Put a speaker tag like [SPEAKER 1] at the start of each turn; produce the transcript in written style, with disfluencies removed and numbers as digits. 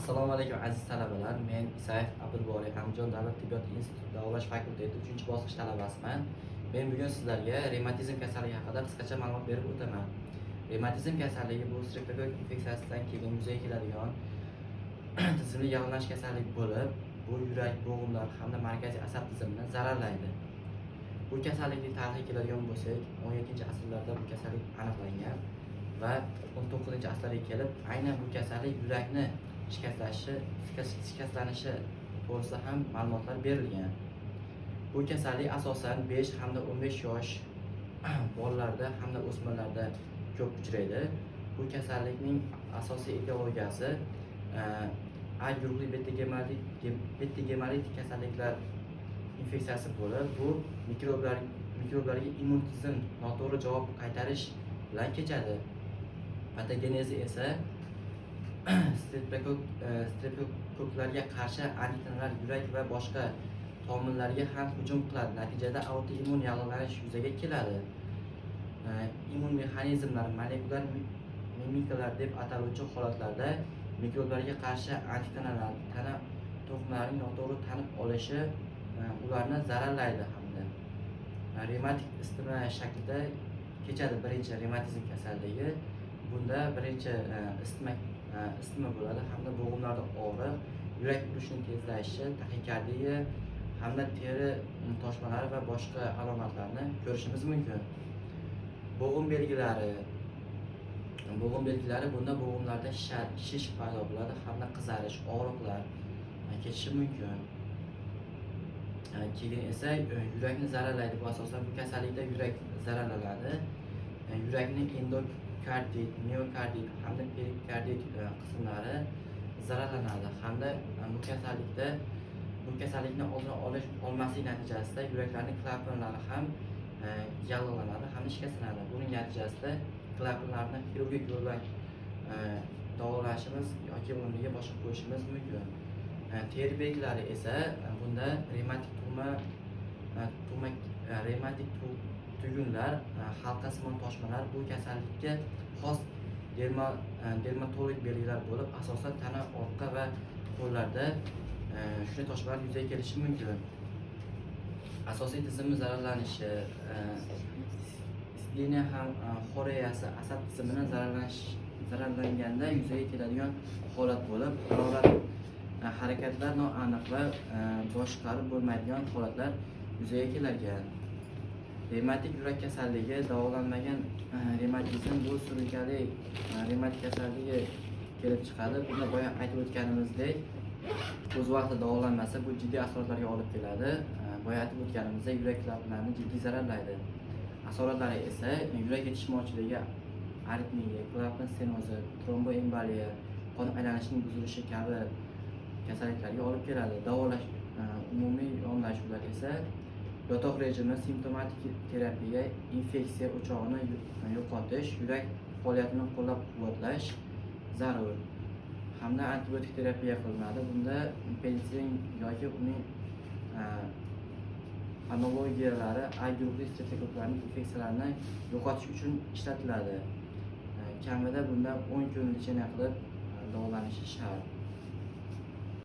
[SPEAKER 1] Assalomu alaykum, aziz talabalar. Men Isayev Abdulboriy, Andijon davlat tibbiyot instituti davolash fakulteti 3-bosqich talabasiman. Men bugun sizlarga revmatizm kasalligi haqida qisqacha ma'lumot berib o'taman. Revmatizm kasalligi bu streptokokk infeksiyasidan keyin yuzaga keladigan tizimli yallig'lanish kasalligi bo'lib, bu yurak, bo'g'imlar hamda markaziy asab tizimini zararlaydi. Bu kasallikning tarixiga keladigan bo'lsak, 17 asrlarda bu kasallik aniqlangan va 19 asrlarga kelib aynan bu kasallik yurakni shikastlanishi to'g'risida ham ma'lumotlar berilgan. Bu kasallik asosan 5 hamda 15 yosh bolalarda hamda o'smirlarda ko'p uchraydi. Bu kasallikning asosiy etiologiyasi A guruhli beta gemolitik kasalliklar infeksiyasi bo'lib, bu mikroblarga immun tizim noto'g'ri javob qaytarish bilan kechadi. Patogenezi esa streptokokklarga qarshi antitanalar yurak va boshqa tomirlarga ham hujum qiladi. Natijada autoimmun yallig'lanish yuzaga keladi. Immun mexanizmlar molekulyar mimikalar deb ataluvchi holatlarda mikroblarga qarshi antitanalar tana to'qimalarining noto'g'ri tanib olishi ularni zararlaydi hamda revmatik isitma shaklida kechadi birinchi revmatizm kasalligi. Bunda birinchi isitma bo'ladi hamda bo'g'imlarda og'riq, yurak urishining tezlashishi, taxikardiya hamda teri toshmalari va boshqa alomatlarni ko'rishimiz mumkin. Bo'g'im belgilari: bunda bo'g'imlarda shish paydo bo'ladi hamda qizarish, og'riqlar kechishi mumkin. Keyin esa yurakni zararlaydi. Bu asosan bu kasallikda yurak zararlanadi. Yurakning endokardit, miokardit hamda perikardit qismlari zararlanadi hamda bu kasallikda bu kasallikni oldini olmaslik natijasida yuraklarning klapanlari ham yallig'lanadi hamda shikastlanadi. Buning natijasida klapanlarni xirurgik yo'l bilan davolashimiz yoki o'rniga boshqa qo'yishimiz mumkin. Teri belgilari esa bunda revmatik tug'ma revmatik tugunlar, halqasimon toshmalar bu kasallikka xos dermatologik belgilar bo'lib, asosan tana, orqa va qo'llarda shunday toshmalar yuzaga kelishi mumkin. Asosiy tizimni zararlanishi, astheniya ham xoreyasi asab tizimini zararlanganda yuzaga keladigan holat bo'lib, harorat, harakatlar noaniq va boshqarib bo'lmaydigan holatlar yuzaga kelarkan. Revmatik yurak kasalligi: davolanmagan revmatizm bu surunkali revmatik kasalligi kelib chiqadi. Bunda boya aytib o'tganimizdek, o'z vaqtida davolanmasa, bu jiddiy asoratlarga olib keladi. Boya aytib o'tganimizdek, yurak klapanlarini jiddiy zararlaydi. Asoratlari esa yurak yetishmovchiligi, aritmiya, klapan stenozi, tromboemboliya, qon aylanishining buzilishi kabi kasalliklarga olib keladi. Davolash umumiy yondashuvlar esa yotoq rejimi, simptomatik terapiya, infeksiya o'chog'ini yo'qotish, yurak faoliyatini qo'llab-quvvatlash zarur hamda antibiotik terapiya qilinadi. Bunda penitsilin yoki uning analogiyalari A guruhli streptokokklarning infeksiyalarini yo'qotish uchun ishlatiladi. Kamida bunda 10 kun лечение qilib davolanishi shart.